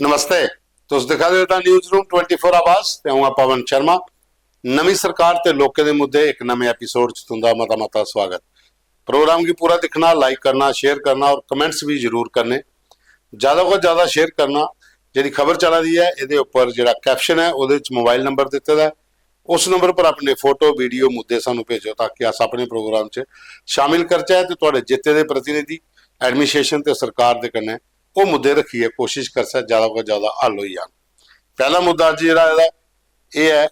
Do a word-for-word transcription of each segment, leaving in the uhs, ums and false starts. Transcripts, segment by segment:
नमस्ते, तुस दिक्खा दे ओ the news room twenty four आवाज ते अ'ऊं आं पवन शर्मा। नमीं सरकार ते लोकें दे मुद्दे इक नमें एपिसोड च तुं'दा मता मता स्वागत। प्रोग्राम गी पूरा दिक्खना, लाइक करना, शेयर करना और कमेंट्स बी जरूर करने। ज्यादा कोला ज्यादा शेयर करना। जेह्ड़ी खबर चला दी ऐ, एह्दे उप्पर जेह्ड़ा कैप्शन ऐ, ओह्दे च मोबाइल नंबर दित्ते दा ऐ। उस नंबर पर अपने फोटो, वीडियो, मुद्दे सानू भेजो, ताकि अस अपने प्रोग्राम च शामिल करचै ते थुआढ़े जित्ते दे प्रतिनिधि, एडमिनिस्ट्रेशन ते सरकार दे कन्नै ओह् मुद्दे रक्खियै कोशिश करचै ज्यादा कोला ज्यादा हल होई जान। पैह्ला मुद्दा अज्ज जेह्ड़ा आए दा, एह् ऐ,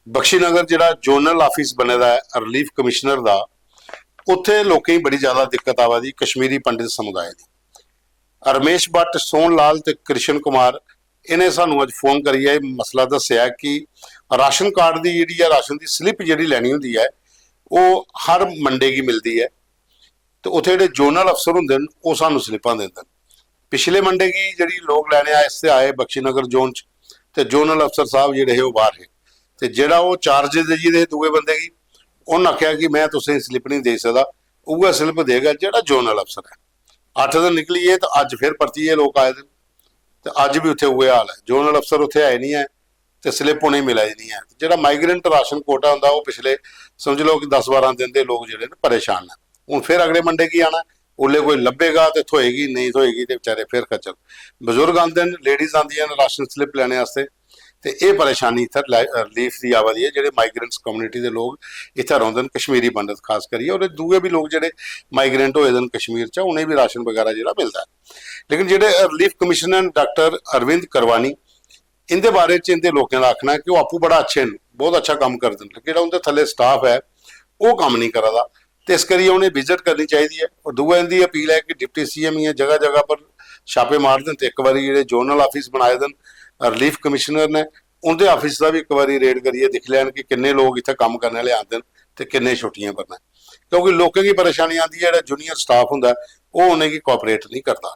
बख्शी नगर जेह्ड़ा जोनल आफिस बने दा ऐ रिलीफ कमिश्नर दा, उत्थै लोकें गी बड़ी ज्यादा दिक्कत आवा दी कश्मीरी पंडित समुदाय दी। रमेश भट्ट, सोहन लाल ते कृष्ण कुमार, इ'नें सानू अज्ज फोन करियै एह् मसला दस्सेआ कि राशन कार्ड दी जेह्ड़ी ऐ, राशन दी स्लिप जेह्ड़ी लैनी होंदी ऐ, ओह् हर मंडे गी मिलदी ऐ। ते उत्थै जेह्ड़े जोनल अफसर होंदे न, ओह् सानू स्लिपां दिंदे न। पिछले मंडे गी जेह्ड़ी लोक लैने आस्तै आए बख्शी नगर जोन च, ते जोनल अफसर साहब जेह्ड़े हे, ओह् बाहर हे। ते जेह्ड़ा ओह् चार्ज देइयै दे दूए बंदे गी, उन्न आखेआ कि में तुसें स्लिप नहीं देई सकदा, उ'ऐ स्लिप देगा जेह्ड़ा जोनल अफसर ऐ। अट्ठ दिन निकली गे ते अज्ज फिर परतियै लोक आए दे न। ते अज्ज बी उत्थै उ'ऐ हाल ऐ, जोनल अफसर उत्थै आए निं ऐ ते स्लिप उ'नेंगी मिला दी निं ऐ। ते जेह्ड़ा माइग्रेंट राशन कोटा होंदा, ओह् पिछले, समझी लैओ कि दस बारां दिन दे लोक जेह्ड़े न, परेशान न। हून फिर अगले मंडे गी आना, उसलै कोई लब्भेगा ते थ्होएगी, नेईं थ्होएगी ते बेचारे फिर खज्जल। बजुर्ग आंदे न, लेडीज आंदियां न राशन स्लिप लैने आस्तै। ते एह् परेशानी इत्थै रिलीफ दी आवा दी ऐ, जेह्ड़े माइग्रेंट्स कम्युनिटी दे लोक इत्थै रौंह्दे न, कश्मीरी पंडत खास करियै, और दूए बी लोक जेह्ड़े माइग्रेंट होए दे न कश्मीर च, उ'नेंगी बी राशन बगैरा जेह्ड़ा मिलदा ऐ। लेकिन जेह्ड़े रिलीफ कमिश्नर न डाक्टर अरविंद करवानी, इं'दे बारे च इं'दे लोकें दा आखना ऐ कि ओह् आपूं बड़ा अच्छे न, बहुत अच्छा कम्म करदे न, लेकिन जेह्ड़ा उं'दे थल्ले स्टाफ ऐ, ओह् कम्म नेईं करा दा। ते इस करियै उ'नें विजिट करनी चाहिदी ऐ। और दूआ इं'दी अपील ऐ कि डिप्टी सीएम इ'यां जगह जगह पर छापे मारदे न, ते इक बारी जेह्ड़े जोनल आफिस बनाए दे न रिलीफ कमिश्नर ने, उं'दे आफिस दा बी इक बारी रेड करियै दिक्खी लैन कि किन्ने लोक इत्थै कम्म करने आह्ले आंदे न ते किन्ने छुट्टियें पर न। क्योंकि लोकें गी परेशानी आंदी ऐ, जेह्ड़ा जूनियर स्टाफ होंदा ऐ, ओह् उ'नेंगी कोआपरेट नेईं करदा।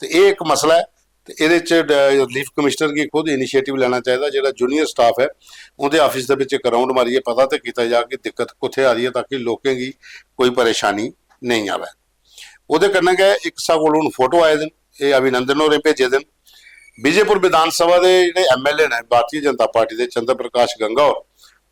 ते एह् इक मसला ऐ। ते एह्दे च ड-, रिलीफ कमिश्नर गी खुद इनिशिएटिव लैना चाहिदा। जेह्ड़ा जूनियर स्टाफ ऐ, उं'दे आफिस दे बिच इक राउंड मारियै पता ते कीता जा कि दिक्कत कुत्थै आ दी ऐ, ताकि लोकें गी कोई परेशानी नेईं आवै। ओह्दे कन्नै गै इक साढ़े कोल हून फोटो आए दे न, एह् अभिनंदन होरें भेजे दे न। विजयपुर विधानसभा दे जेह्ड़े एमएलए न भारतीय जनता पार्टी दे, चंद्र प्रकाश गंगा होर,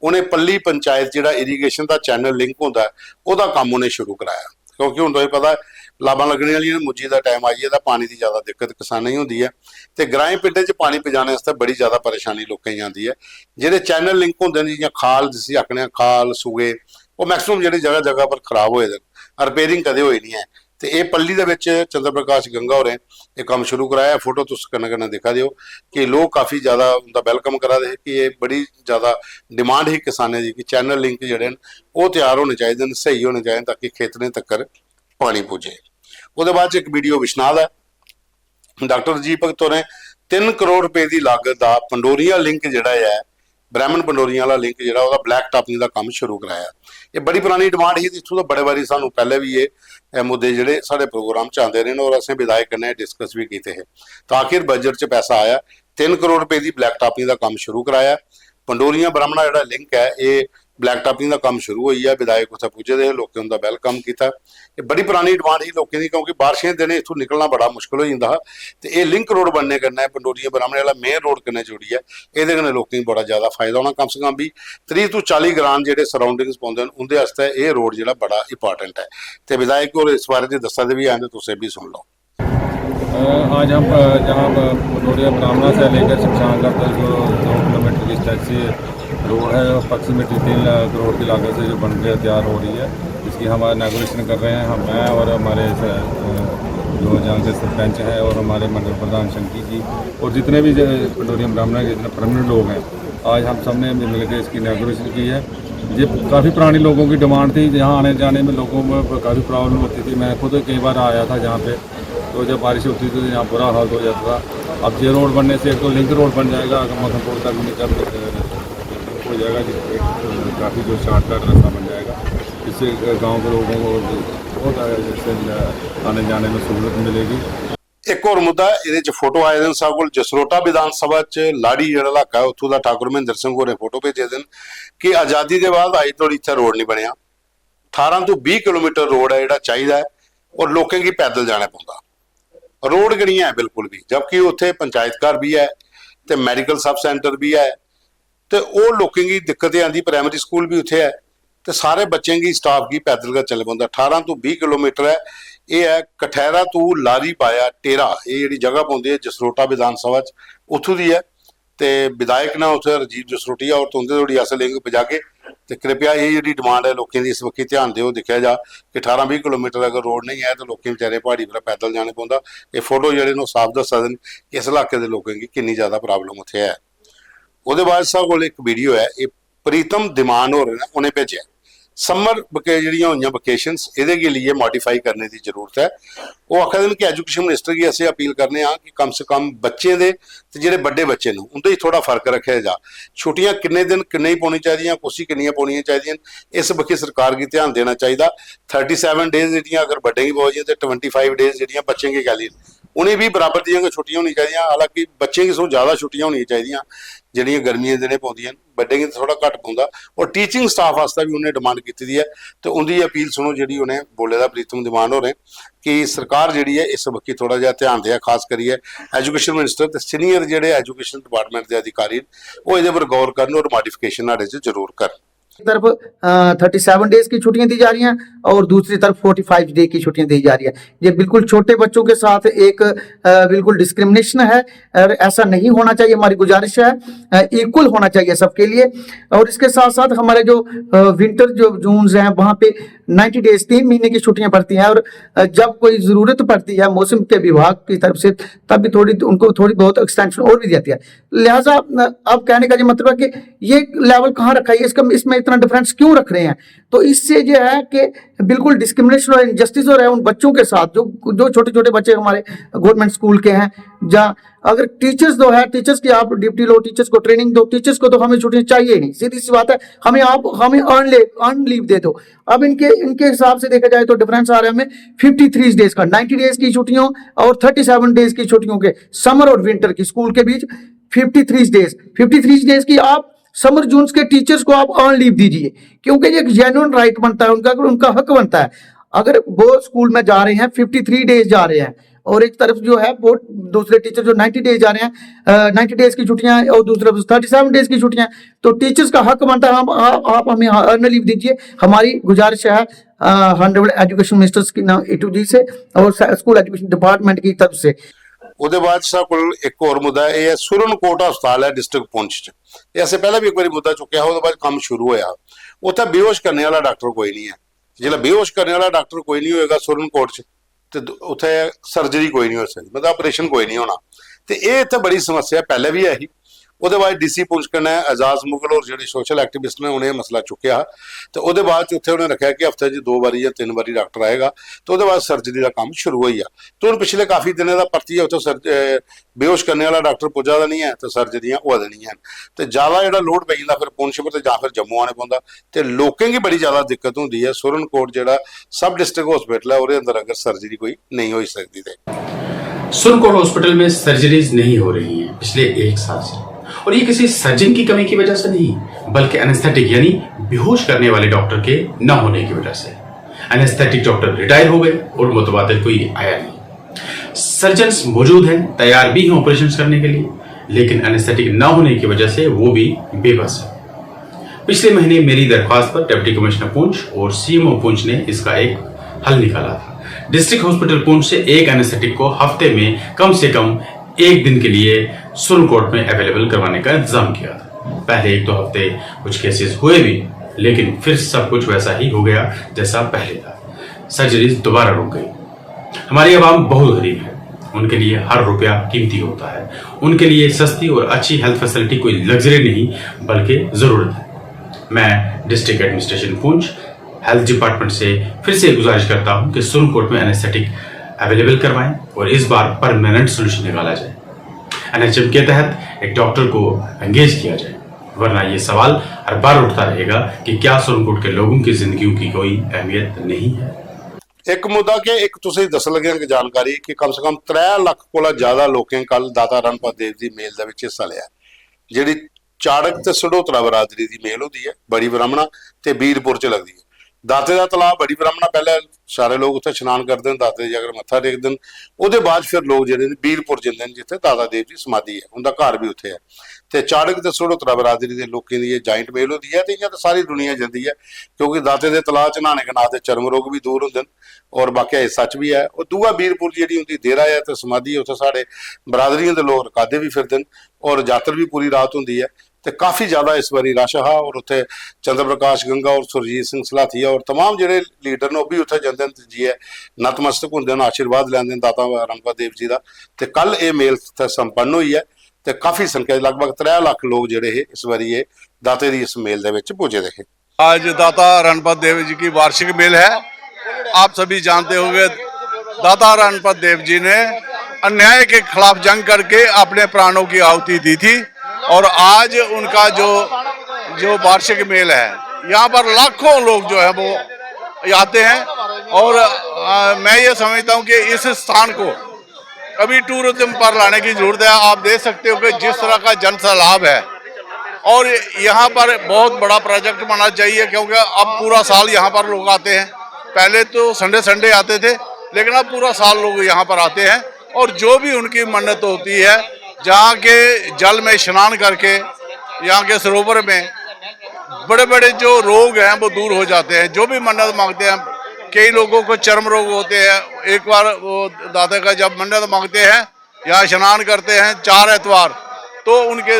उ'नें पल्ली पंचायत जेह्ड़ा इरीगेशन दा चैनल लिंक होंदा ऐ, ओह्दा कम्म उ'नें शुरू कराया। क्योंकि हून तुसें पता ऐ, लाबां लग्गने आह्लियां न, मुंजी दा टाइम आई गेदा, पानी दी ज्यादा दिक्कत किसानें गी होंदी ऐ। ते ग्राएं पिंडें च पानी पजाने आस्तै बड़ी ज्यादा परेशानी लोकें गी आंदी ऐ। जेह्ड़े चैनल लिंक होंदे न, जि'यां खाल जिसी आखने आं, खाल, सूए, ओह् मैक्सिमम जेह्ड़े जगह जगह पर खराब होए दे न, रिपेयरिंग कदें होई निं ऐ। ते एह् पल्ली दे बिच चंद्र प्रकाश गंगा होरें एह् कम्म शुरू कराया। फोटो तुस कन्नै कन्नै दिक्खा दे ओ कि लोक काफी ज्यादा उं'दा वेलकम करा दे हे कि एह् बड़ी ज्यादा डिमांड ही किसानें दी कि चैनल लिंक जेह्ड़े न, ओह् त्यार होने चाहिदे न, स्हेई होने चाहिदे न, ताकि खेतरें तक्कर पानी पुज्जे। ओह्दे बाद च इक वीडियो बिश्नाह दा ऐ। डाक्टर जी भगत होरें तिन्न करोड़ रपेऽ दी लागत दा पंडोरिया लिंक जेह्ड़ा ऐ, ब्राह्मण पंडोरिया आह्ला लिंक जेह्ड़ा, ओह्दा ब्लैक टापिंग दा कम्म शुरू कराया। एह् बड़ी परानी डिमांड ही, इत्थूं दा बड़े बारी सानूं पैह्लें बी एह्, एह् मुद्दे जेह्ड़े साढ़े प्रोग्राम च आंदे रेह् न और असें विधायक कन्नै डिस्कस बी कीते हे। तां आखिर बजट च पैसा आया, तिन्न करोड़ रपेऽ दी ब्लैक टापिंग दा कम्म शुरू कराया। पंडोरिया ब्राह्मणा जेह्ड़ा लिंक ऐ, एह् ब्लैक टापिंग दा कम्म शुरू होई गेआ। विधायक उत्थै पुज्जे दे हे, लोकें उं'दा वेलकम कीता। एह् बड़ी परानी डिमांड ही लोकें दी, क्योंकि बारिशें दे दिनें इत्थूं निकलना बड़ा मुश्कल होई जंदा हा। ते एह् लिंक रोड बनने कन्नै, पंडोरिया ब्राह्मणे आह्ला मेन रोड कन्नै जुड़ियै, एह्दे कन्नै लोकें गी बड़ा ज्यादा फायदा होना। कम से कम बी त्रीह् तू चाली ग्रांऽ जेह्ड़े सराउंडिंग्स पौंदे न, उं'दे आस्तै एह् रोड जेह्ड़ा बड़ा इंपार्टेंट ऐ। ते विधायक होर इस बारे च दस्सा दे बी हैन, ते तुस एह् बी सुन लैओ। अ, आज हम, अ, जहाँ प-, पटोरिया ब्राह्मणा से लेकर शमशानगढ़ तक जो दो किलोमीटर की स्ट्रेच से रोड है, अप्रॉक्सीमेटली तीन करोड़ की लागत से जो बन के तैयार हो रही है, इसकी हम इनागुरेशन कर रहे हैं। हम, मैं और हमारे स-, अ, जो यहाँ के सरपंच हैं और हमारे मंडल प्रधान शंकी जी और जितने भी जो पटोरिया ब्राह्मणा के जितने परमानेंट लोग हैं, आज हम सब ने मिल के इसकी इनागुरेशन की है। ये काफ़ी पुरानी लोगों की डिमांड थी, यहाँ आने जाने में लोगों में काफ़ी प्रॉब्लम होती थी। मैं खुद कई बार आया था यहाँ पे, तो जब बारिश होती थी तो यहाँ बुरा हाल हो जाता था। अब ये रोड बनने से एक तो लिंक रोड बन जाएगा, अगर मथनपुर तक निकल हो जाएगा, जिससे काफ़ी जो शॉर्टकट रास्ता बन जाएगा, इससे गांव के लोगों को बहुत जैसे आने जाने में सहूलत मिलेगी। इक होर मुद्दा, एह्दे च फोटो आए दे न साढ़े कोल, जसरोटा विधानसभा च लाड़ी जेह्ड़ा इलाका ऐ, उत्थूं दा ठाकुर महेंद्र सिंह होरें फोटो भेजे दे न कि आजादी दे बाद अज्ज धोड़ी इत्थै रोड निं बनेआ। ठारां तों बीह् किलोमीटर रोड ऐ जेह्ड़ा चाहिदा ऐ, और लोकें गी पैदल जाना पौंदा। रोड गै निं ऐ बिल्कुल बी, जबकि उत्थै पंचायत घर बी ऐ ते मैडिकल सब सेंटर बी ऐ। ते ओह् लोकें गी दिक्कत एह् आंदी, प्राइमरी स्कूल बी उत्थै ऐ ते सारे बच्चें गी, स्टाफ गी पैदल गै चलना पौंदा। ठारां तू बीह् किलोमीटर ऐ, एह् ऐ कठैरा तू लारी बाया टेरा, एह् जेह्ड़ी जगह पौंदी ऐ जसरोटा विधान सभा च, उत्थूं दी ऐ। ते विधायक न उत्थै राजीव जसरोटिया होर, ते उं'दे धोड़ी अस लिंक पजागे। ते कृपया एह् जेह्ड़ी डिमांड ऐ लोकें दी, इस बक्खी ध्यान देओ, दिक्खेआ जा कि ठारां बीह् किलोमीटर अगर रोड नेईं ऐ ते लोकें बेचारे प्हाड़ी पर पैदल जाना पौंदा। एह् फोटो जेह्ड़े न ओह् साफ दस्सा दे न कि इस इलाके दे लोकें गी किन्नी ज्यादा प्राब्लम उत्थै ऐ। ओह्दे बाद साढ़े कोल इक वीडियो ऐ, एह् प्रीतम दिमान होर न, उ'नें भेजेआ। समर जेह्ड़ियां होइयां वेकेशंस, एह्दे गी लेइयै मॉडिफाई करने दी जरूरत ऐ। ओह् आखा दे न कि एजुकेशन मिनिस्टर गी असें अपील करने आं कि कम से कम बच्चें दे ते जेह्ड़े बड्डे बच्चे न उं'दे च थोह्ड़ा फर्क रक्खेआ जा। छुट्टियां किन्ने दिन किन्ने गी पौनियां चाहिदियां, कुसी किन्नियां पौनियां चाहिदियां न, इस बक्खी सरकार गी ध्यान देना चाहिदा। थर्टी सैवन डेज जेह्ड़ियां अगर बड्डें गी पवा दियां ते ट्वेंटी फाइव डेज जेह्ड़ियां बच्चें गी कैह्ली न, उ'नें बी बराबर दियां गै छुट्टियां होनियां चाहिदियां। हालांकि बच्चें गी सगों ज्यादा छुट्टियां होनियां चाहिदियां जेह्ड़ियां गर्मियें दे दिनें पौंदियां न, बड्डें गी ते थोह्ड़ा घट्ट पौंदा। और टीचिंग स्टाफ आस्तै बी उ'नें डिमांड कीती दी ऐ ते उं'दी अपील सुनो जेह्ड़ी उ'नें बोले दा प्रीतम दिमान होरें, कि सरकार जेह्ड़ी ऐ इस बक्खी थोह्ड़ा जेहा ध्यान देऐ, खास करियै एजुकेशन मिनिस्टर ते सीनियर जेह्ड़े एजुकेशन डिपार्टमेंट दे अधिकारी न, ओह् एह्दे पर गौर करन और मॉडिफिकेशन न्हाड़े च जरूर करन। तरफ थर्टी सेवन डेज की छुट्टियां दी जा रही हैं और दूसरी तरफ फोर्टी फाइव डे की छुट्टियां दी जा रही है। ये बिल्कुल छोटे बच्चों के साथ एक अ, बिल्कुल डिस्क्रिमिनेशन है और ऐसा नहीं होना चाहिए। हमारी गुजारिश है, इक्वल होना चाहिए सबके लिए। और इसके साथ साथ हमारे जो विंटर जो जोन्स हैं वहाँ पे नाइन्टी डेज, तीन महीने की छुट्टियां पड़ती हैं और अ, जब कोई ज़रूरत पड़ती है मौसम के विभाग की तरफ से, तब भी थोड़ी उनको थोड़ी बहुत एक्सटेंशन और भी दी जाती है। लिहाजा अ, अब कहने का ये मतलब है कि ये लेवल कहाँ रखा है, इसका इसमें इतना डिफरेंस क्यों रख रहे हैं? तो इससे जो है कि बिल्कुल डिस्क्रिमिनेशन और इनजस्टिस हो रहा है उन बच्चों के साथ, जो जो छोटे छोटे बच्चे हमारे गवर्नमेंट स्कूल के हैं, या अगर टीचर्स तो है, टीचर्स की आप ड्यूटी लो, टीचर्स को ट्रेनिंग दो, टीचर्स को तो हमें छुट्टियां चाहिए ही नहीं, सीधी सी बात है। हमें आप हमें अर्न ले अर्न लीव दे दो। अब इनके इनके हिसाब से देखा जाए तो डिफरेंस आ रहा है हमें फिफ्टी थ्री डेज का, नाइन्टी डेज की छुट्टियों और थर्टी सेवन डेज की छुट्टियों के, समर और विंटर की स्कूल के बीच fifty three days. Fifty three days की आप समर जोन्स के टीचर्स को आप अर्न लीव दीजिए, क्योंकि ये एक जेन्युइन राइट बनता है उनका, अगर उनका हक बनता है। अगर वो स्कूल में जा रहे हैं, फिफ्टी थ्री डेज जा रहे हैं, और एक तरफ जो है वो दूसरे टीचर जो नाइन्टी डेज जा रहे हैं, नाइन्टी डेज की छुट्टियां हैं, और दूसरे थर्टी सेवन डेज की छुट्टियां हैं, तो टीचर्स का हक बनता है हम आप, आप हमें अर्न लीव दीजिए। हमारी गुजारिश है हॉनरेबल एजुकेशन मिनिस्टर्स की ना ईटू जी से और स्कूल एजुकेशन डिपार्टमेंट की तरफ से। ਉਹਦੇ ਬਾਅਦ ਸਾਡੇ ਕੋਲ ਇੱਕ ਹੋਰ ਮੁੱਦਾ ਇਹ ਹੈ, ਸੁਰਨਕੋਟ ਹਸਪਤਾਲ ਹੈ ਡਿਸਟ੍ਰਿਕਟ ਪੁੰਛ ਚ। ਇਹ ਅਸੀਂ ਪਹਿਲਾਂ ਵੀ ਇੱਕ ਵਾਰੀ ਮੁੱਦਾ ਚੁੱਕਿਆ, ਉਹਦੇ ਬਾਅਦ ਕੰਮ ਸ਼ੁਰੂ ਹੋਇਆ। ਉੱਥੇ ਬੇਹੋਸ਼ ਕਰਨੇ ਵਾਲਾ ਡਾਕਟਰ ਕੋਈ ਨਹੀਂ ਹੈ। ਜਿਹੜਾ ਬੇਹੋਸ਼ ਕਰਨੇ ਵਾਲਾ ਡਾਕਟਰ ਕੋਈ ਨਹੀਂ ਹੋਏਗਾ ਸੁਰਨਕੋਟ ਚ, ਤੇ ਦ- ਉੱਥੇ ਸਰਜਰੀ ਕੋਈ ਨਹੀਂ ਹੋ ਸਕਦੀ, ਮਤਲਬ ਆਪਰੇਸ਼ਨ ਕੋਈ ਨਹੀਂ ਹੋਣਾ। ਤੇ ਇਹ ਇੱਥੇ ਬੜੀ ਸਮੱਸਿਆ ਪਹਿਲੇ ਵੀ ਆਈ। ਉਹਦੇ ਬਾਅਦ ਡੀਸੀ ਪੁੰਛ ਕਨੇ ਅਜ਼ਾਜ਼ ਮੁਗਲ ਔਰ ਜਿਹੜੇ ਸੋਸ਼ਲ ਐਕਟਿਵਿਸਟ ਨੇ ਉਹਨੇ ਇਹ ਮਸਲਾ ਚੁੱਕਿਆ। ਤੇ ਉਹਦੇ ਬਾਅਦ ਚ ਉੱਥੇ ਉਹਨੇ ਰੱਖਿਆ ਕਿ ਹਫਤੇ 'ਚ ਦੋ ਵਾਰੀ ਜਾਂ ਤਿੰਨ ਵਾਰੀ ਡਾਕਟਰ ਆਏਗਾ। ਤੇ ਉਹਦੇ ਬਾਅਦ ਸਰਜਰੀ ਦਾ ਕੰਮ ਸ਼ੁਰੂ ਹੋਈ ਆ। ਤੇ ਹੁਣ ਪਿਛਲੇ ਕਾਫੀ ਦਿਨਾਂ ਦਾ ਪਰਚੀ ਹੈ ਉੱਥੇ ਸਰ ਅਹ ਬੇਹੋਸ਼ ਕਰਨੇ ਵਾਲਾ ਡਾਕਟਰ ਪੁੱਜਾ ਦਾ ਨਹੀਂ ਹੈ ਤੇ ਸਰਜਰੀਆਂ ਹੋਆ ਦੇਣੀਆਂ। ਤੇ ਜ਼ਿਆਦਾ ਜਿਹੜਾ ਲੋਡ ਪੈ ਜਾਂਦਾ ਫਿਰ ਪੁੰਛ ਤੇ ਜਾਂ ਫਿਰ ਜੰਮੂ ਆਣੇ ਪੈਂਦਾ। ਤੇ ਲੋਕਾਂ ਕੀ ਬੜੀ ਜ਼ਿਆਦਾ ਦਿੱਕਤ ਹੁੰਦੀ ਹੈ। ਸੁਰਨਕੋਟ ਜਿਹੜਾ ਸਬ ਡਿਸਟ੍ਰਿਕਟ ਹਸਪੀਟਲ ਹੈ ਉਹਦੇ ਅੰਦਰ ਅਗਰ ਸਰਜਰੀ ਕੋਈ ਨਹੀਂ ਹੋਈ ਸਕਦੀ ਤੇ सुरकोट हॉस्पिटल में सर्जरीज नहीं हो रही हैं पिछले एक साल से। और ये किसी सर्जन की कमी की वजह से नहीं, बल्कि एनेस्थेटिक यानी बेहोश करने वाले डॉक्टर के न होने की वजह से। एनेस्थेटिक डॉक्टर रिटायर हो गए और मुतबादल कोई आया नहीं। सर्जन्स मौजूद हैं, तैयार भी हैं ऑपरेशन करने के लिए, लेकिन एनेस्थेटिक न होने की वजह से वो भी बेबस है। पिछले महीने मेरी दरख्वास्त पर डिप्टी कमिश्नर पुंछ और सीएमओ पुंछ ने इसका एक हल निकाला था। डिस्ट्रिक्ट हॉस्पिटल पुंछ से एक एनेस्थेटिक को हफ्ते में कम से कम एक दिन के लिए सुरनकोट में अवेलेबल करवाने का इंतजाम किया था। पहले एक दो हफ्ते कुछ केसेस हुए भी, लेकिन फिर सब कुछ वैसा ही हो गया जैसा पहले था। सर्जरीज दोबारा रुक गई। हमारी आवाम बहुत गरीब है, उनके लिए हर रुपया कीमती होता है। उनके लिए सस्ती और अच्छी हेल्थ फैसिलिटी कोई लग्जरी नहीं, बल्कि ज़रूरत है। मैं district administration Poonch, health department से फिर से गुजारिश करता हूं कि सुरनकोट में एनेस्थेटिक अवेलेबल करवाएं और इस बार परमानेंट सोल्यूशन निकाला जाए। एनएचएम के तहत एक डॉक्टर को एंगेज किया जाए, वरना ये सवाल हर बार उठता रहेगा कि क्या सुरनकोट के लोगों की जिंदगियों की कोई अहमियत नहीं है। ਇੱਕ ਮੁੱਦਾ ਕਿ ਇੱਕ ਤੁਸੀਂ ਦੱਸਣ ਲੱਗੇ ਕਿ ਜਾਣਕਾਰੀ ਕਿ ਕਮ ਸੇ ਕਮ ਤ੍ਰੈ ਲੱਖ ਕੋਲਾ ਜ਼ਿਆਦਾ ਲੋਕਾਂ ਕੱਲ ਦਾਤਾ रणपत देव दी मेल ਦੇ ਵਿੱਚ ਹਿੱਸਾ ਲਿਆ। ਜਿਹੜੀ ਚਾੜਕ ਤੇ ਸਡੋਤਰਾ ਬਰਾਦਰੀ ਦੀ ਮੇਲ ਹੁੰਦੀ ਹੈ ਬੜੀ ਬ੍ਰਾਹਮਣਾ ਤੇ ਬੀਰਪੁਰ ਚ ਲੱਗਦੀ ਹੈ। दाते दा तलाऽ बड़ी ब्राह्मणा पैह्लें सारे लोक उत्थै शनान करदे न, दाते दी अगर मत्था टेकदे न। ओह्दे बाद फिर लोक जेह्ड़े न बीरपुर जंदे न, जित्थै दाता देव जी समाधि ऐ, उं'दा घर बी उत्थै ऐ। ते चाड़क ते सड़ोतरा बरादरी दे लोकें दी एह् ज्वाइंट मेल होंदी ऐ, ते इ'यां ते सारी दुनिया जंदी ऐ, क्योंकि दाते दे तलाऽ च न्हाने कन्नै आखदे चर्म रोग बी दूर होंदे न। और बाकेआ एह् सच बी ऐ। और दूआ बीरपुर जेह्ड़ी उं'दी देरा ऐ ते समाधि ऐ, उत्थै साढ़े बरादरियें दे लोक रकादे बी फिरदे न और जात्तर बी पूरी रात होंदी ऐ। ते काफी ज्यादा इस बारी रश हा और उत्थै चंद्र प्रकाश गंगा और सुरजीत सिंह सलाथिया और तमाम जेह्ड़े लीडर न, ओह् बी उत्थै जंदे न ते जाइयै नतमस्तक होंदे न, आशीर्वाद लैंदे न दाता रणपत देव जी दा। ते कल एह् मेल उत्थै संपन्न होई ऐ ते काफी संख्या च लगभग त्रै लक्ख लोक जेह्ड़े हे इस बारी एह् दाते दी इस मेल दे बिच पुज्जे दे हे। आज दाता रणपत देव जी की वार्षिक मेल है। आप सभी जानते होंगे, दाता रणपत देव जी ने अन्याय के खिलाफ जंग करके अपने प्राणों की आहुति दी थी और आज उनका जो, जो वार्षिक मेल है, यहाँ पर लाखों लोग जो है वो आते हैं और, अ, मैं ये समझता हूँ कि इस स्थान को अभी टूरिज्म पर लाने की जरूरत है। आप देख सकते हो कि जिस तरह का जन सैलाब है और यहाँ पर बहुत बड़ा प्रोजेक्ट बनना चाहिए, क्योंकि अब पूरा साल यहाँ पर लोग आते हैं। पहले तो संडे संडे आते थे, लेकिन अब पूरा साल लोग यहाँ पर आते हैं और जो भी उनकी मन्नत होती है, जहाँ के जल में स्नान करके, यहाँ के सरोवर में बड़े बड़े जो रोग हैं वो दूर हो जाते हैं। जो भी मन्नत मांगते हैं, कई लोगों को चर्म रोग होते हैं, एक बार वो दाता का जब मन्नत मांगते हैं या स्नान करते हैं चार एतवार, तो उनके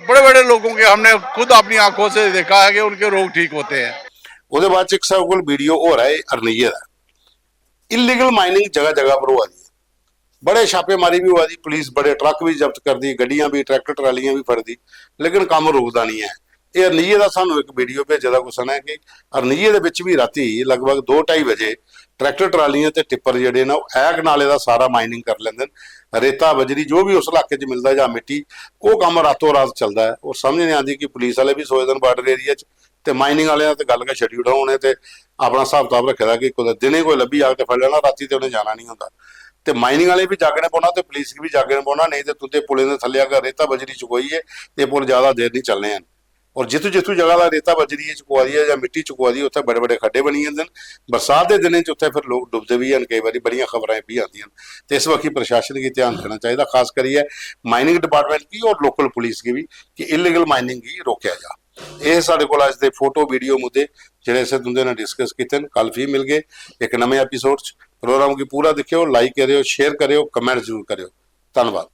बड़े बड़े लोगों के हमने खुद अपनी आंखों से देखा है कि उनके रोग ठीक होते हैं। ओह्दे बाद च इक साढ़े कोल वीडियो होर आए अरनिये दा। इलीगल माइनिंग जगह जगह पर होआ दी ऐ। बड़े छापेमारी बी होआ दी, पुलिस बड़े ट्रक बी जब्त करदी, गड्डियां बी, ट्रैक्टर ट्रालियां बी फड़दी, लेकिन कम्म रुकदा निं ऐ। एह् अरनिये दा सानूं इक वीडियो भेजे दा कुसै ने कि अरनिये दे बिच बी रातीं लगभग दो ढाई बजे ट्रैक्टर ट्रालियां ते टिप्पर जेह्ड़े न, ओह् ऐक नाले दा सारा माइनिंग करी लैंदे न। रेता, बजरी, जो बी उस इलाके च मिलदा जां मिट्टी, ओह् कम्म रातों रात चलदा ऐ। और समझ निं आंदी कि पुलिस आह्ले बी सोए दे न बार्डर एरिया च, ते माइनिंग आह्लें दा ते गल्ल गै छड्डी ओड़ो। उ'नें ते अपना स्हाब कताब रक्खे दा कि कुतै दिनें कोई लब्भी जाग ते फड़ी लैना, रातीं ते उ'नें जाना निं होंदा। ते माइनिंग आह्लें बी जागने पौना ते पुलिस गी बी जागने पौना, नेईं ते तुं'दे पुलें दे थल्ले अगर रेता बजरी चुकोई ऐ, ते पुल ज्यादा देर निं चलने हैन। और जित्थूं जित्थूं जगह दा रेता बजरी चुकोआ दी ऐ जां मिट्टी चुकोआ दी ऐ, उत्थै बड़े बड़े खड्डे बनी जंदे न। बरसात दे दिनें च उत्थै फिर लोक डुबदे बी हैन, केई बारी बड़ियां खबरां एह् बी आंदियां न। ते इस बक्खी प्रशासन गी ध्यान देना चाहिदा, खास करियै माइनिंग डिपार्टमेंट गी और लोकल पुलिस गी बी, कि इलीगल माइनिंग गी रोकेआ जा। एह् साढ़े कोल अज्ज दे फोटो, वीडियो मुद्दे जेह्ड़े असें तुं'दे नै डिस्कस कीते न। कल फ्ही मिलगे इक नमें एपिसोड च। प्रोग्राम गी पूरा दिक्खेओ, लाइक करेओ, शेयर करेओ, कमेंट जरूर करेओ। धन्नवाद।